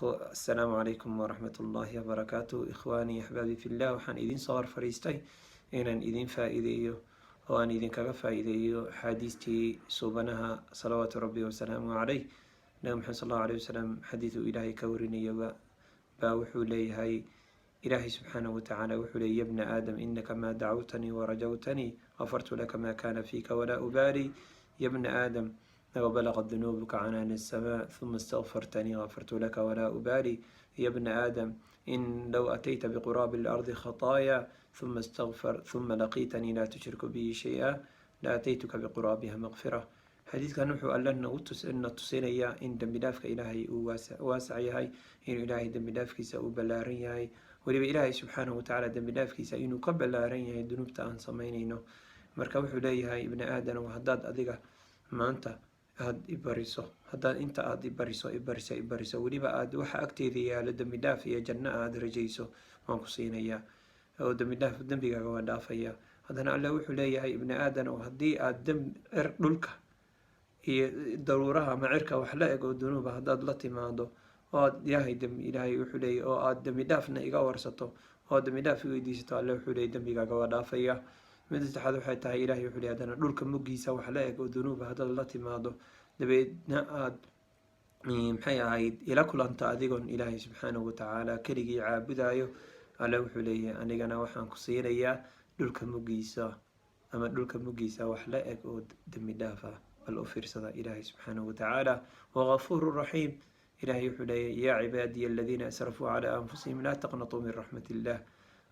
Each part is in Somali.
Asalaamu calaykum waraxmat ullaahi wabarakaatu. Ikhwaanii, axbaabii fillah, waxaan idiin soo hor fadhiistay inaan idin faa-iideeyo oo aan idinkaga faa-iideeyo axaadiistii suubanaha, salawaatu rabbi wasalaamu caleyh. Nabi Maxamed sal allahu aleyh wasalam xadiid uu Ilaahay ka warinayaba baa wuxuu leeyahay, Ilaahay subxaanahu watacaala wuxuu leeyay: "Yabna aadam, inaka maa dacawtanii warajawtanii gafartu laka maa kana fiika walaa ubaali. Yabna aadam, low balaqat dunuubuka canaana asamaa huma istakfartanii gafartu laka walaa ubaali. Yabna aadam, in low atayta biquraabi alardi khataaya huma istagfar huma laqiitanii laa tushriku bihi shay-a la ataytuka biquraabiha maqfira." Xadiidkan wuxuu Alla nagu na tusinayaa in dembi dhaafka Ilaahay uu waasac yahay, inuu Ilaahay dembi dhaafkiisa uu ballaaran yahay. Weliba Ilaahay subxaanahu watacaala dembi dhaafkiisa inuu ka ballaaran yahay dunuubta aan sameyneyno. Marka wuxuu leeyahay: "Ibni aadanow, haddaad adiga maanta aada ibariso, haddaad inta aada ibariso, ibariso, ibariso, weliba aada waxa agteeda yaalo dembi dhaaf iyo janno aada rajayso, waan ku siinayaa oo dembi dhaaf dembigaaga waan dhaafaya." Haddana Alle wuxuu leeyahay: "Ibni aadanow, haddii aada demb cir dhulka iyo daruuraha ama cirka wax la eg oo dunuuba haddaad la timaado oo aad Ilaahay dembi," Ilaahay wuxuu leeyahy, "oo aada dembi dhaafna iga warsato oo aad dembi dhaaf i weydiisato," Alle wuxuu leeyay, "dembigaaga waa dhaafaya." Midda saddexaad waxay tahay, Ilahay wuxuu leeyay haddana: "Dhulka muggiisa wax la eg oo dunuuba haddaad la timaado, dabeedna aada, maxay ahayd, ila kulanto adigoon Ilaahay subxaanahu watacaala keligii caabudayo," Alle wuxuu leeyahay, "anigana waxaan ku siinayaa dhulka muggiisa ama dhulka muggiisa wax la eg oo dembi dhaaf ah." Bal u fiirsada, Ilaahay subxaanahu watacaala wa gafuuru raxiim. Ilahay wuxuu leeyahy: "Yaa cibaadiya aladiina asrafuu calaa anfusihim, laa taqnatuu min raxmat illah."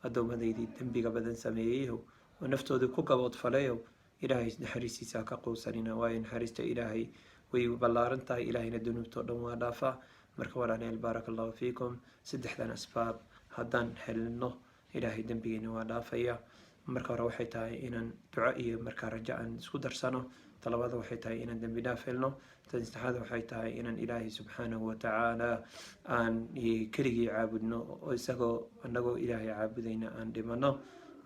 Addoommadaydii dembiga badan sameeyeyow oo naftoodii ku gaboodfalayow, Ilaahay naxariistiisa ha ka quusanina, waayo naxariista Ilaahay way ballaaran tahay. Ilaahayna dunuubtao dhan waa dhaafaa. Marka walaalayaal, baaraka allahu fiikum, saddexdan asbaab haddaan helno, Ilaahay dembigeena waa dhaafaya. Marka hore waxay tahay inaan duco iyo markaa rajo aan isku darsano. Talabaada waxay tahay inaan dembi dhaaf helno. Tan saddexaad waxay tahay inaan Ilaahay subxaanahu watacaala aan keligii caabudno oo isagoo anagoo Ilaahay caabudayna aan dhimano.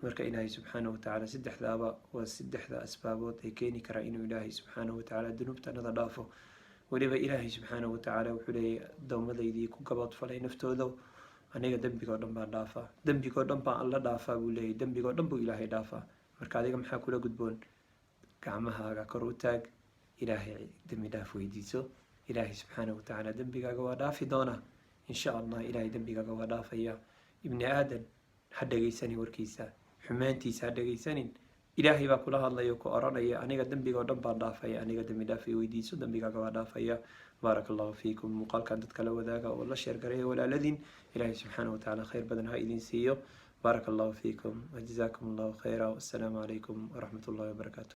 Marka Ilaahay subxaanahu watacaala saddexdaaba waa saddexda asbaabood ay keeni karaa inuu Ilaahay subxaanahu watacaala dunuubtanada dhaafo. Weliba Ilaahay subxaanahu watacaala wuxuu leeyahy: "Addoommadaydii ku gaboodfalay naftooda, aniga dembigoo dhan baan dhaafaa, dembigoo dhan baan Alla dhaafaa," buu leeyahy. Dembigoo dhan buu Ilaahay dhaafaa. Marka adiga maxaa kula gudboon? Gacmahaaga kor u taag, Ilaahay dembi dhaaf weydiiso. Ilaahay subxaanahu watacaala dembigaaga waa dhaafi doonaa, insha Allah. Ilaahay dembigaaga waa dhaafaya. Ibni aadan ha dhegaysanin warkiisa, xumaantiisa ha dhegaysanin. Ilaahay baa kula hadlaya oo ku oranaya: "Aniga dembigoo dhan baan dhaafaya, aniga dembi dhaaf i weydiiso, dembigaaga waa dhaafaya." Baaraka allahu fiikum. Muuqaalkan dadka la wadaaga oo la share gareeya walaaladiin. Ilaahay subxaanahu watacaala khayr badan ha idin siiyo. Baaraka allahu fiikum wajazaakum allahu khayra. Wassalaamu calaykum waraxmat ullahi wabarakaatu.